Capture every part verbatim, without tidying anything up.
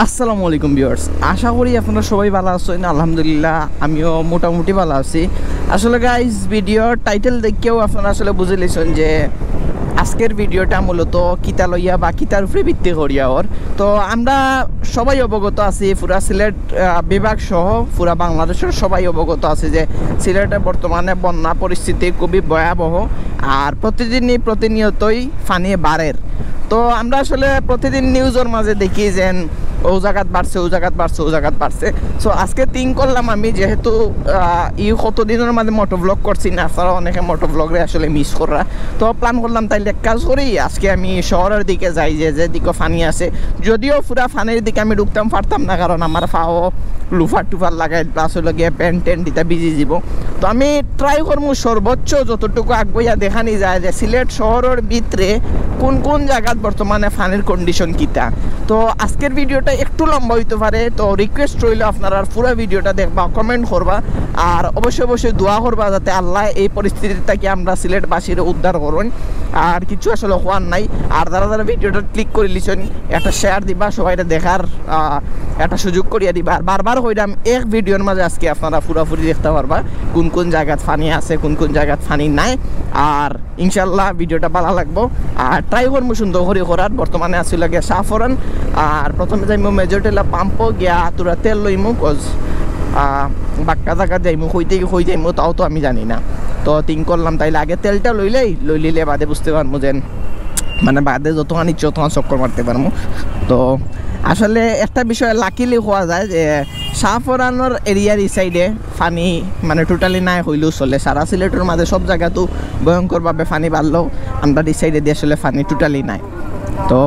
আসসালামু আলাইকুম ভিউয়ার্স, আশা করি আপনারা সবাই ভালা আছইন। আলহামদুলিল্লাহ, আমিও মোটামুটি ভালা আছি। আসলে গাইজ, ভিডিওর টাইটেল দেখিয়াউ আপনারা আসলে বুঝি লাইছইন যে আজকের ভিডিওটা মূলত কিতা লইয়া বা কিতার উপরে ভিত্তি করিয়া অর। তো আমরা সবাই অবগত আছি, পুরা সিলেট আহ, বিভাগ সহ পুরা বাংলাদেশর সবাই অবগত আছে যে সিলেটে বর্তমানে বন্যা পরিস্থিতি খুবই ভয়াবহ, আর প্রতিদিনই প্রতিনিয়তই পানি বাড়ের। তো আমরা আসলে প্রতিদিন নিউজর মাঝে দেখি যে অউ জাগাত বাড়ছে, অউ জাগাত বাড়ছে, অউ জাগাত বাড়ছে। So আজকে থিঙ্ক করলাম আমি, যেহেতু আহ, ই কতদিনর মাঝে মোটো ব্লগ করছি না, আপনারা অনেকে মোটো ব্লগরে আসলে মিস কররা, তো প্ল্যান করলাম তাইলে এক কাজ করি, আজকে আমি শহরর দিকে যাই, যে যে দিকে পানি আছে। যদিও পুরা পানির দিকে আমি ঢুকতাম পারতাম না, কারণ আমার পাও লোফার টুফার লাগাইল, প্লাস অইলো গিয়া প্যান্ট ট্যান্ট ইতা ভিজি যিবো। তো আমি ট্রাই করমু সর্বোচ্চ যতটুকু আগুয়াইয়া দেখানি যায় যে সিলেট শহরর ভিতরে কোন কোন জাগাত বর্তমানে পানির কন্ডিশন কিতা। তো আজকের ভিডিওটা একটু লম্বা অইতো পারে, তো রিকোয়েস্ট রইলো আপনারার পুরা ভিডিওটা দেখবা, কমেন্ট করবা, আর অবশ্যই অবশ্যই দোয়া করবা যাতে আল্লায় এই পরিস্থিতি থাকি আমরা সিলেটবাসীরে উদ্ধার করইন। আর কিছু আসলে কওয়ার নাই। আর যারা যারা ভিডিওটা ক্লিক করিলিছইন, একটা শেয়ার দিবা, সবাইরে দেখার আহ, একটা সুযোগ করিয়া দিবা। আর বারবার কইরাম, এক ভিডিওর মাঝে আজকে আপনারা পুরাপুরি দেখতা পারবা কোন কোন জাগাত পানি আছে, কোন কোন জাগাত পানি নাই। আর ইনশাল্লাহ ভিডিওটা ভালা লাগবো। আর ট্রাই করমু সুন্দর করি করার। বর্তমানে আছি অইলো গিয়া শাহপরান। আর প্রথমে যাইমু মেজর টিলা পাম্পো গিয়া থুড়া তেল লইমু, কজ বাক্কা জাগাত যাইমু, কই থাকি কই যাইমু তাও তো আমি জানি না। তো থিঙ্ক করলাম তাইলে আগে তেলটা লইলেই, লইলিলে বাদে বুঝতে পারমু যে মানে বাদে যতখান ইচ্ছে ততখান চক্কর মারতে পারমু। তো আসলে একটা বিষয় লাকিলি কওয়া যায় যে শাহপরানর এরিয়ার ই সাইডে পানি মানে টোটালি নাই কইলেও চলে। সারা সিলেটর মাঝে সব জাগাত ভয়ঙ্করভাবে পানি বাড়লেও আমরার ই সাইডেদি আসলে পানি টোটালি নাই। তো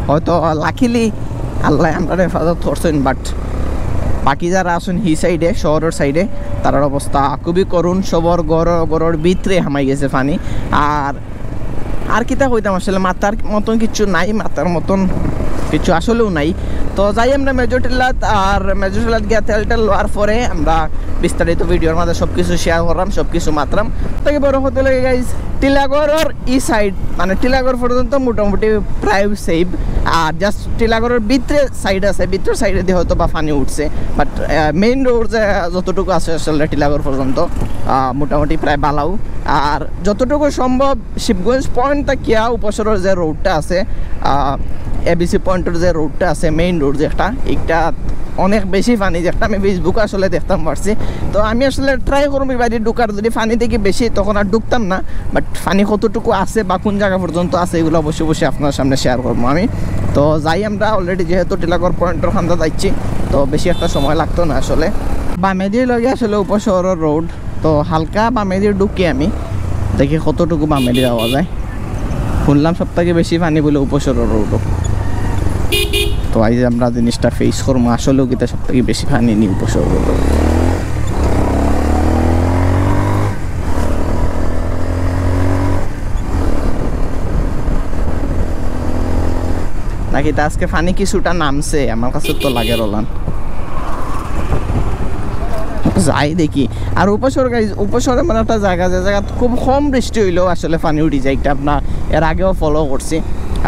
হয়তো লাকিলি আল্লায় আমরারে হেফাজত করছইন, বাট বাকি যারা আছইন হি সাইডে, শহরর সাইডে, তারার অবস্থা খুবই করুণ। সবর ঘর, ঘরর ভিতরে হামাই গেছে পানি। আর আর কিতা কইতাম, আসলে মাতার মতন কিচ্ছু নাই, মাতার মতন কিচ্ছু আসলেও নাই। তো যাই আমরা মেজর টিলাত, আর মেজর টিলাত গিয়া তেল টেল লওয়ার পরে আমরা বিস্তারিত ভিডিওর মাঝে সব কিছু শেয়ার করলাম, সব কিছু মাতরাম। তাকে বড় কথা লাগে গাইজ, টিলাগড়র ই সাইড মানে টিলাগড় পর্যন্ত মোটামুটি প্রায় সেফ। আর জাস্ট টিলাগড়র ভিতরে সাইড আছে, ভিতর সাইডেদি হয়তো বা পানি উঠছে, বাট মেইন রোড যে যতটুকু আছে আসলে টিলাগড় পর্যন্ত আহ, মোটামুটি প্রায় বালাউ। আর যতটুকু সম্ভব শিবগঞ্জ পয়েন্ট থাকিয়া উপসরর যে রোডটা আছে, এবিসি পয়েন্টর যে রোডটা আছে, মেইন রোড যেটা, একটা অনেক বেশি পানি, যেটা আমি ফেসবুকে আসলে দেখতাম পারছি। তো আমি আসলে ট্রাই করমু এবারে ঢুকার, যদি পানি দেখি বেশি তখন আর ঢুকতাম না, বাট পানি কতটুকু আছে বা কোন জাগা পর্যন্ত আছে এগুলা অবশ্যই অবশ্যই আপনারার সামনে শেয়ার করমু আমি। তো যাই আমরা, অলরেডি যেহেতু টিলাগড় পয়েন্টর কান্দা যাইছি, তো বেশি একটা সময় লাগতো না আসলে। বামেদি অইলো গিয়া আসলে উপসরর রোড, তো হালকা বামেদি ঢুকি আমি, দেখি কতটুকু বামেদি যাওয়া যায়। শুনলাম সব থাকি বেশি পানি বুলে উপসরর রোডো। তো আইজ আমরা জিনিসটা ফেস করমু, আসলেও কিতা সব থাকি বেশি পানি নি উপসরর রোডো। নাকি তা আজকে পানি কিছুটা নামছে, আমার কাছে তো লাগের অলান। যাই দেখি। আর উপসর গাইজ, উপসর এমন একটা জাগা, যে জাগাত খুব কম বৃষ্টি অইলেও আসলে পানি উঠি যায়, এটা আপনারা এর আগেও ফলো করছি।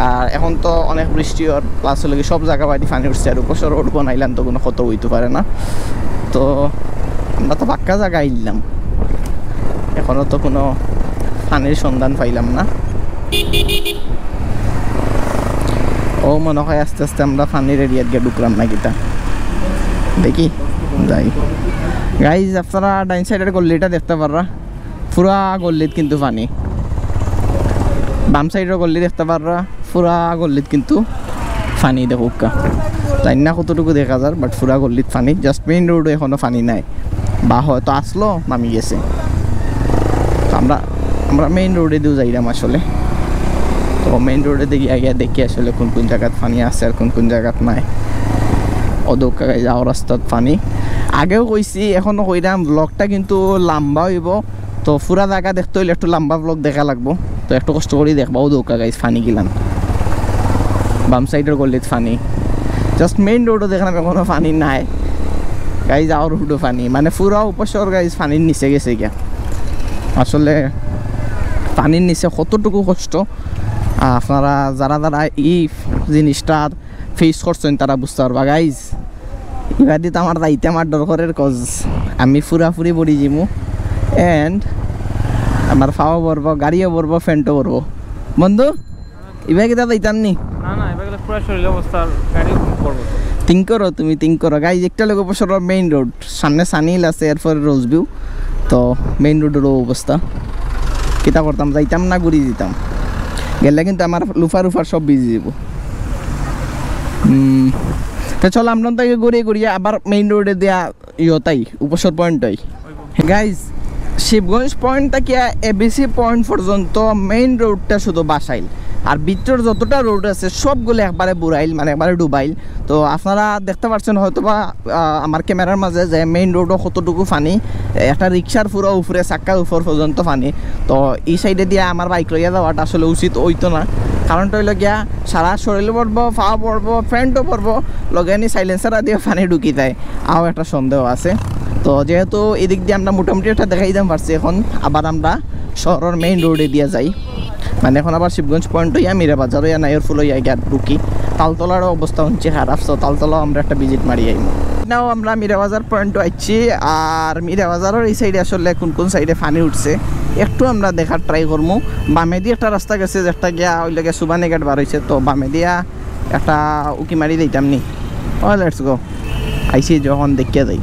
আর এখন তো অনেক বৃষ্টি অর, প্লাস অইলো গি সব জাগা বাদি পানি উঠছে, আর উপসর রোড বানাইলাম তো কুনু ক্ষত অইতো পারে না। তো আমরা তো বাক্কা জাগা আইলাম, এখনো তো কুনু পানির সন্ধান পাইলাম না। ও মনে হয় আস্তে আস্তে আমরা পানির এরিয়াত গিয়া ঢুকলাম না কিতা, দেখি যাই। গাইজ, আপনারা ডাইন সাইডর গল্লিটা দেখতা পাররা, পুরা গল্লিত কিন্তু পানি। বাম সাইডর গল্লি দেখতা পাররা, পুরা গল্লিত কিন্তু পানি দেখউক্কা। জানি না কতটুকু দেখা যার, বাট পুরা গল্লিত পানি, জাস্ট মেইন রোডো এখনো পানি নাই, বা হয়তো আছলো নামি গেছে। তো আমরা, আমরা মেইন রোডেদিউ যাইরাম আসলে। তো মেইন রোডেদি গিয়া গিয়া দেখি আসলে কুন কুন জাগাত পানি আছে আর কুন কুন জাগাত নাই। অউ দেখউক্কা গাইজ, অউ রাস্তাত পানি। আগেও কইছি, এখনো কইরাম, ব্লগটা কিন্তু লাম্বা অইবো। তো পুরা জাগা দেখতে অইলে একটু লাম্বা ব্লগ দেখা লাগবো। তো একটু কষ্ট করি দেখবা, অউ দেখউক্কা গাইজ, পানি গিলান। বাম সাইডর গল্লিত পানি। জাস্ট মেইন রোডো দেখলাম এখনো পানি নাই। গাইজ, অউ রোডো পানি। মানে পুরা উপসর গাইজ পানির নিচে গেছে গিয়া। আসলে পানির নিচে কতটুকু কষ্ট, আপনারা যারা যারা ই জিনিসটা ফেস করছইন তারা বুঝতা পারবা গাইজ। ইবাদি তো আমার যাইতে আমার ডর করের, কজ আমি পুরাপুরি পড়ি যিমু। এন্ড আমার পাও পড়বো, গাড়িও পড়বো, প্যান্টও পড়বো। বন্ধু, ইবাদি কিতা যাইতাম নি? না, না, এবার গেলে পুরা শরীর অবস্থা আর গাড়ি পড়বো তো। থিঙ্ক করো তুমি, থিঙ্ক করো গাইজ। একটা লোক অবসর মেইন রোড, সামনে সানিল আছে, এরপরে রোজ ভিউ। তো মেইন রোডেরও অবস্থা, কিতা করতাম, যাইতাম না ঘুরি দিতাম, গেলে কিন্তু আমার লুফার উফার সব ভিজি যাইবো। হুম, তো চলো আমরা তাকে ঘুরে ঘুরিয়ে আবার মেইন রোডে দিয়া ইয়তাই উপসর পয়েন্ট হই। গাইজ, শিবগঞ্জ পয়েন্ট থাকিয়া এবিসি পয়েন্ট পর্যন্ত মেইন রোডটা শুধু বাসাইল, আর ভিতর যতটা রোড আছে সবগুলো একবারে বুড়াইল, মানে একবারে ডুবাইল। তো আপনারা দেখতে পাচ্ছেন হয়তো বা, আহ, আমার ক্যামেরার মাঝে যে মেইন রোডও কতটুকু পানি, একটা রিক্সার পুরো উপরে, চাক্কার উপর পর্যন্ত পানি। তো এই সাইডে দিয়ে আমার বাইক লইয়া যাওয়াটা আসলে উচিত হইতো না, কারণটা হইলো গিয়া সারা শরীর পড়বো, পা পড়বো, প্যান্টও পড়বো, লগে নি সাইলেন্সার দিয়ে পানি ঢুকি যায়, আরও একটা সন্দেহ আছে। তো যেহেতু এদিক দিয়ে আমরা মোটামুটি একটা দেখাই দিতাম পারছি, এখন আবার আমরা শহরের মেইন রোডে দিয়ে যাই, মানে এখন আবার শিবগঞ্জ পয়েন্ট হইয়া মীরা বাজার হইয়া নাইরপুল হইয়া গিয়া ঢুকি। তালতলার অবস্থা হচ্ছে খারাপ, তো তালতলাও আমরা একটা ভিজিট মারি আইমু। নাও আমরা মীরা বাজার পয়েন্টও আইছি, আর মীরা বাজারের এই সাইডে আসলে কোন কোন সাইডে পানি উঠছে একটু আমরা দেখার ট্রাই করমু। বামেদি একটা রাস্তা গেছে যেটা গিয়া ওই লগে সুবানীঘাট বার হইছে, তো বামেদিয়া একটা উকি মারি দিতাম নি। ও লেটস গো, আইছি যখন দেখিয়া যাই।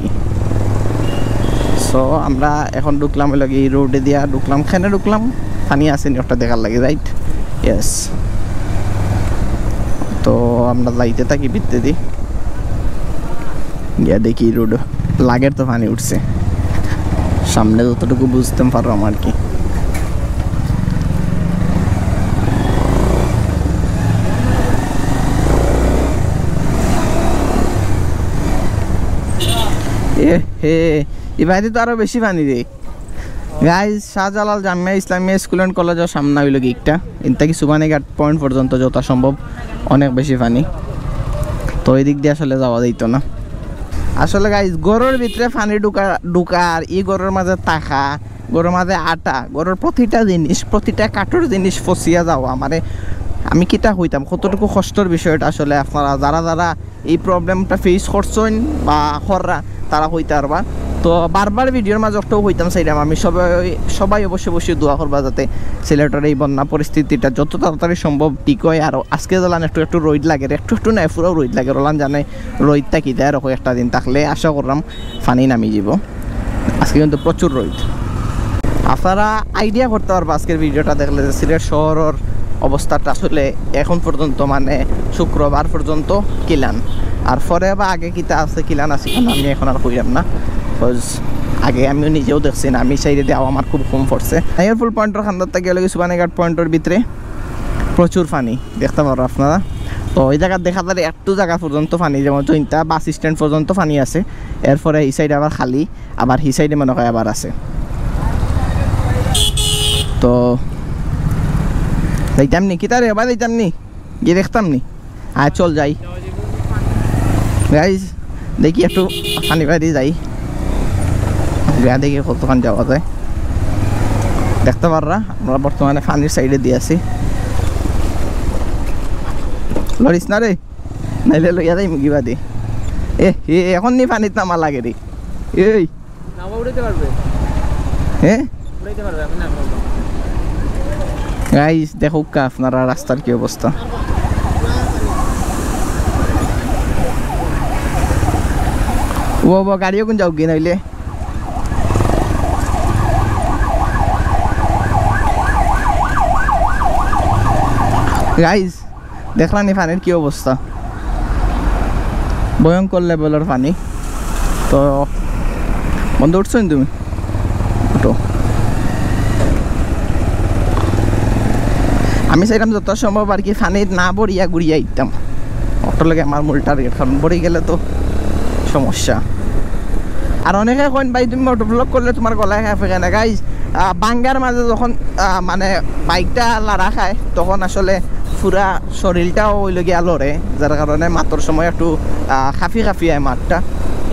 সো আমরা এখন ঢুকলাম ওই লগে এই রোডে দিয়া ঢুকলাম, কেনে ঢুকলাম, পানি আছে নি ওটা দেখার লাগি, রাইট? ইয়েস। তো আমরা যাইতে থাকি ভিতরেদি, গিয়া দেখি রোড লাগের তো পানি উঠছে, সামনে যতটুকু বুঝতাম পারলাম আর কি। এ হে, এবারে তো আরো বেশি পানি রে। গাইজ, শাহজালাল জামিয়া ইসলামিয়া স্কুল অ্যান্ড কলেজের সামনে হইল গিকটা, এন থাকি সুবানীঘাট পয়েন্ট পর্যন্ত যথাসম্ভব অনেক বেশি পানি। তো এই দিক দিয়ে আসলে যাওয়া যাইতো না। আসলে গাইজ, ঘরর ভিতরে পানি ঢুকা, ঢুকা আর ই ঘরর মাঝে থাকা, ঘরর মাঝে আটা, ঘরর প্রতিটা জিনিস, প্রতিটা কাঠর জিনিস ফসিয়া যাওয়া, মানে আমি কিতা কইতাম, কতটুকু কষ্টর বিষয়টা আসলে। আপনারা যারা যারা এই প্রবলেমটা ফেস করছইন বা কররা, তারা কইতা পারবা। তো বারবার ভিডিওর মাঝে একটাও কইতাম চাইলাম আমি, সবাই, সবাই অবশ্যই অবশ্যই দোয়া করবা যাতে সিলেটের এই বন্যা পরিস্থিতিটা যত তাড়াতাড়ি সম্ভব ঠিক হয়। আর আজকে জ্বালান একটু একটু রইদ লাগে, একটু একটু নাই, পুরো রইদ লাগে। ওলান জানে রইদ থাকি দেয়, এরকম একটা দিন থাকলে আশা করলাম পানি নামি যাব। আজকে কিন্তু প্রচুর রইদ। আপনারা আইডিয়া করতে পারবা আজকের ভিডিওটা দেখলে যে সিলেট শহরের অবস্থাটা আসলে এখন পর্যন্ত, মানে শুক্রবার পর্যন্ত কিলান, আর পরে বা আগে কিতা আছে, কিলান আছে কিনা, আমি এখন আর কইলাম না, বিকজ আগে আমিও নিজেও দেখছি না। আমি সাইডে দেওয়া আমার খুব কম পড়ছে। নাইরপুল পয়েন্টর খান্দার থেকে গেলে সুবানীঘাট পয়েন্টর ভিতরে প্রচুর পানি দেখতে পারো আপনারা। তো এই জায়গা দেখা যায় একটু জায়গা পর্যন্ত পানি, যেমন জৈন্তা বাস স্ট্যান্ড পর্যন্ত পানি আছে, এরপরে এই সাইডে আবার খালি, আবার হি সাইডে মনে হয় আবার আছে। তো যাইতাম নি, কিতা রে, আবার যাইতাম নি, গিয়ে দেখতাম নি। আয় চল যাই। গাইজ, দেখি একটু পানি বাড়ি যাই, গিয়া দেখি কতক্ষণ যাওয়া যায়। দেখতে পাররা আমরা বর্তমানে পানির সাইডে দিয়ে আছি। লড়িস না রে, নাইলে লইয়া যাই মুগি বাদে। এ, এ, এখন নি পানিত নামা লাগে রে। এই। নামা উঠাইতে পারবে? হ্যাঁ? উঠাইতে পারবে, আমি নামবো। গাইস, দেখউক্কা আপনারা রাস্তার কি অবস্থা। ও বাবা, গাড়িও কোন যাও গিয়ে নাইলে। গাইস, দেখলানি পানির কি অবস্থা, ভয়ঙ্কর লেভেলের পানি। তো বন্ধু, উঠছো নি তুমি? উঠো। আমি চাইলাম যত সম্ভব আর কি পানিত না পড়িয়া ঘুরিয়া আইতাম। অটোর লগে আমার মূল টার্গেট, কারণ পড়ি গেলে তো সমস্যা। আর অনেকে কইন, "ভাই, তুমি মোটো ব্লগ করলে তোমার গলায় খায় ফেঁকে না?" গাইস, আহ, বাঙ্গার মাঝে যখন, আহ, মানে, বাইকটা লাড়া খায়, তখন আসলে পুরা শরীরটাও ওই লগিয়া লড়ে, যার কারণে মাতর সময় একটু, আহ, খাফি খাফি হয় মাতটা।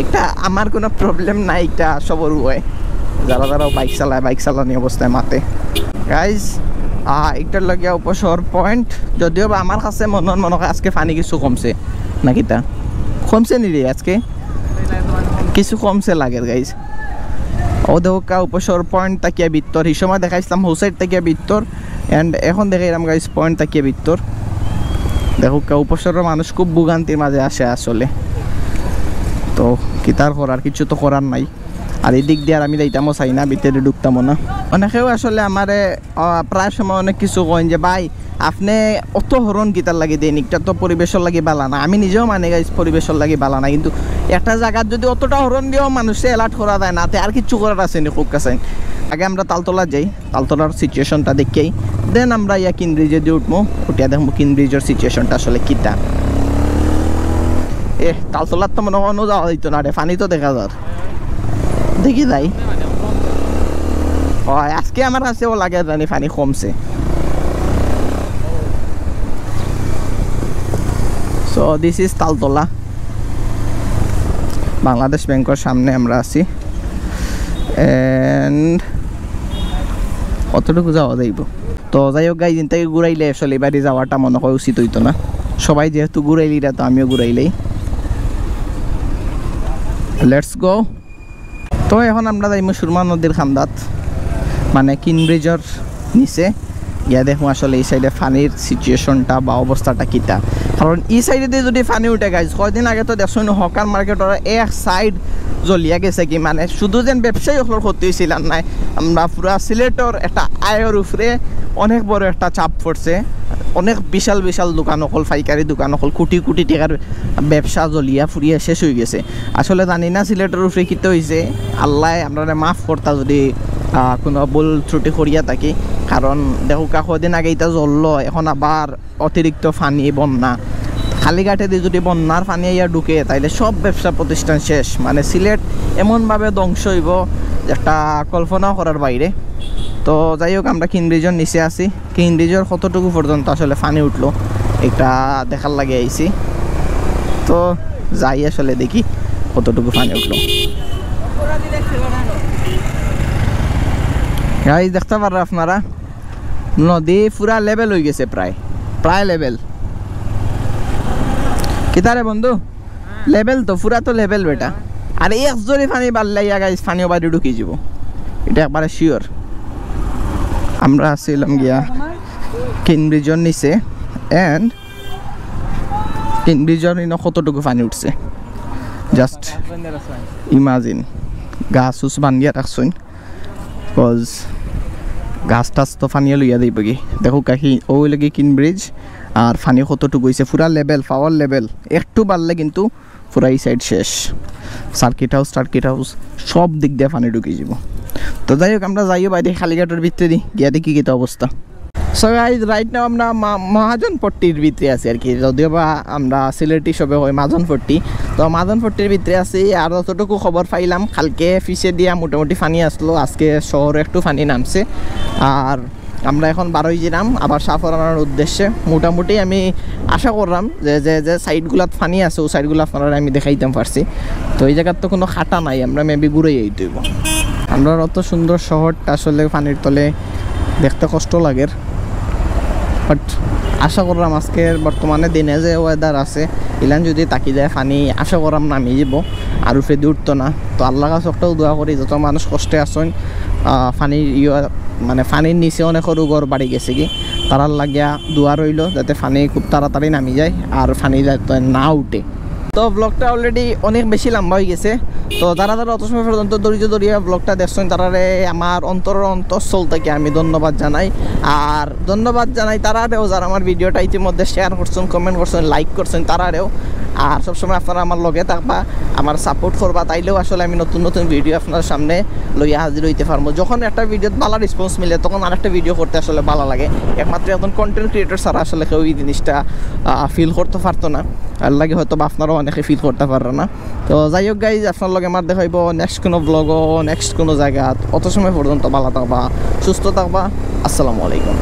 একটা আমার কোনো প্রবলেম নাই, একটা সবর হয়, যারা যারা বাইক চালায়, বাইক চালানি অবস্থায় মাতে। গাইস, আহ, একটার লগিয়া উপসর পয়েন্ট, যদিও বা আমার কাছে মনে হয়, মনে হয় আজকে পানি কিছু কমছে। না কিতা? কমছে নি রে আজকে? কিছু কমছে লাগের, গাইজ। অউ দেখউক্কা, উপসর পয়েন্ট থাকিয়া ভিতর, হি সময় দেখাইছলাম হউ সাইড থাকিয়া ভিতর, and এখন দেখাইরাম, গাইজ, পয়েন্ট থাকিয়া ভিতর। দেখউক্কা, উপসরর মানুষ খুব ভোগান্তির মাঝে আছে আসলে। তো কিতার করার, কিছু তো করার নাই। আর এদিক দিয়া আর আমি যাইতামও চাই না, ভিতরে ঢুকতামও না। অনেকেও আসলে আমারে, আহ, প্রায় সময় অনেক কিছু কইন যে, "ভাই, আপনে অত হরন কিতার লাগি দেইন? ইটা তো পরিবেশর লাগি বালা না।" আমি নিজেও মানি, গাইজ, পরিবেশর লাগি বালা না, কিন্তু একটা জাগাত যদি অতটা হরন দিয়াও মানুষরে alert করা যায় না, তে আর কিচ্ছু করার আছে নি, কউক্কা চাইন। আগে আমরা তালতলা যাই, তালতলার সিচুয়েশনটা দেখিয়াই, then আমরা ইয়া কিন ব্রিজেদি উঠমু, উঠিয়া দেখমু কিন ব্রিজর সিচুয়েশনটা আসলে কিতা। এ, তালতলার তো মনে হয় অনো যাওয়া যাইতো না রে, পানি তো দেখা যার। দেখি যাই। অয়, আজকে আমার কাছেও লাগে জানি পানি কমছে। So this is তালতলা, বাংলাদেশ ব্যাংকর সামনে আমরা আছি। And কতটুকু যাওয়া যাইব? তো যাই হোক, গাইজ, ইন থাকি ঘুরাইলে আসলে বাড়ি যাওয়াটা মনে হয় উচিত অইতো না। সবাই যেহেতু ঘুরাইলিরা, তো আমিও ঘুরাইলাই। Let's go। তো এখন আমরা যাইমু সুরমা নদীর কান্দাত, মানে কিন ব্রিজর নিচে। গিয়া দেখমু আসলে ই সাইডে পানির সিচুয়েশনটা বা অবস্থাটা কিতা, কারণ ই সাইডেদি যদি পানি উঠে, গাইজ, কয়দিন আগে তো দেখছইন হকার মার্কেটর এক সাইড জ্বলিয়া গেছে কি, মানে শুধু যেন ব্যবসায়ী অকলর ক্ষতি অইছিল আর নায়, আমরা পুরা সিলেটর একটা আয়র উপরে অনেক বড় একটা চাপ পড়ছে। অনেক বিশাল বিশাল দোকান অকল, পাইকারি দোকান অকল, কোটি কোটি টেকার ব্যবসা জ্বলিয়া পুড়িয়া শেষ অইগেছে। আসলে জানি না সিলেটর উপরে কিতা অইছে, আল্লায় আমরারে মাফ করতা যদি, আহ, কুনু ভুল ত্রুটি করিয়া থাকি। কারণ দেখউক্কা, কয়দিন আগে ইটা জ্বললো, এখন আবার অতিরিক্ত পানি, বন্যা। কালীঘাটেদি যদি বন্যার পানি আইয়া ঢুকে, তাইলে সব ব্যবসা প্রতিষ্ঠান শেষ। মানে সিলেট এমনভাবে ধ্বংস অইব, যেটা কল্পনাও করার বাইরে। তো যাই হোক, আমরা কিন ব্রিজর নিচে আছি। কিন ব্রিজর কতটুকু পর্যন্ত আসলে পানি উঠলো, ইটা দেখার লাগি আইছি। তো যাই আসলে দেখি কতটুকু পানি উঠলো। গাইজ, দেখতা পাররা আপনারা, নদী পুরা লেভেল অইগেছে, প্রায়, প্রায় লেভেল। কিতা রে বন্ধু? লেভেল তো, পুরা তো লেভেল বেটা। আর এক জরি পানি বাড়লে ইয়া, গাইজ, পানিও বাড়ি ঢুকি যাব, ইটা একবারে শিওর। আমরা আছিলাম গিয়া কিন ব্রিজর নিচে, and কিন ব্রিজর ইনো কতটুকু পানি উঠছে, just imagine। গাছ উছ বান্ধিয়া রাখছইন, কজ গাছ টাছ তো পানিয়ে লইয়া যাইবগি। দেখউক্কা, অউ অইলো গি কিন ব্রিজ, আর পানি কতটুকু অইছে, পুরা লেভেল, পাওয়ার লেভেল, একটু বাড়লে কিন্তু পুরা ই সাইড শেষ। সার্কিট হাউস, সার্কিট হাউস, সব দিক দিয়া পানি ঢুকি যাব। তো যাই হোক, আমরা যাইও বাইরে কালীঘাটর ভিতরেদি, গিয়া দেখি কিতা অবস্থা। So গাইজ, right now আমরা মা-, মহাজনপট্টির ভিতরে আছি আর কি, যদিও বা আমরা সিলেটি সবে কই মাঝনপট্টি। তো মাঝনপট্টির ভিতরে আছি, আর যতটুকু খবর পাইলাম, কালকে পিছে দিয়া মোটামুটি পানি আসলো, আজকে শহরে একটু পানি নামছে। আর আমরা এখন বারোই যিরাম আবার শাহপরানর উদ্দেশ্যে। মোটামুটি আমি আশা করলাম যে, যে, যে সাইডগুলাত পানি আছে, অউ সাইডগুলা আপনারারে আমি দেখাইতাম পারছি। তো ই জাগাত তো কুনু কাটা নাই, আমরা maybe ঘুরাই আইতে অইব। আমরার অত সুন্দর শহরটা আসলে পানির তলে দেখতে কষ্ট লাগের, but আশা করলাম আজকের বর্তমানে দিনে যে ওয়েদার আছে, ইলান যদি থাকি যায় পানি, আশা করলাম নামি যাব, আর উপরেদি উঠতো না। তো আল্লার কাছে একটাউ দোয়া করি, যত মানুষ কষ্টে আছইন, আহ, পানির ইয়ে, মানে পানির নিচে অনেকর ঘর বাড়ি গেছে গি, তারার লাগিয়া দোয়া রইলো যাতে পানি খুব তাড়াতাড়ি নামি যায় আর পানি যাতে না উঠে। তো ব্লগটা already অনেক বেশি লম্বা অইগেছে। তো যারা যারা অত সময় পর্যন্ত ধৈর্য ধরিয়া ব্লগটা দেখছইন, তারারে আমার অন্তরর অন্তঃস্থল থাকি আমি ধন্যবাদ জানাই। আর ধন্যবাদ জানাই তারারেও, যারা আমার ভিডিওটা ইতিমধ্যে শেয়ার করছইন, কমেন্ট করছইন, লাইক করছইন, তারারেও। আর সবসময় আপনারা আমার লগে থাকবা, আমার সাপোর্ট করবা, তাইলেউ আসলে আমি নতুন নতুন ভিডিও আপনার সামনে লইয়া হাজির অইতে পারমু। যখন একটা ভিডিওত ভালা রেসপন্স মিলে, তখন আরেকটা ভিডিও করতে আসলে ভালা লাগে। একমাত্র একজন কন্টেন্ট ক্রিয়েটর ছাড়া আসলে কেউ ই জিনিসটা, আহ, ফিল করতে পারতো না। এরলাগি হয়তো বা আপনারাও অনেকে ফিল করতা পাররা না। তো যাই হোক গাইজ, আপনার লগে আমার দেখা অইব নেক্সট কুনু ব্লগো, নেক্সট কুনু জাগাত। অত সময় পর্যন্ত ভালা থাকবা, সুস্থ থাকবা। আসসালামু আলাইকুম।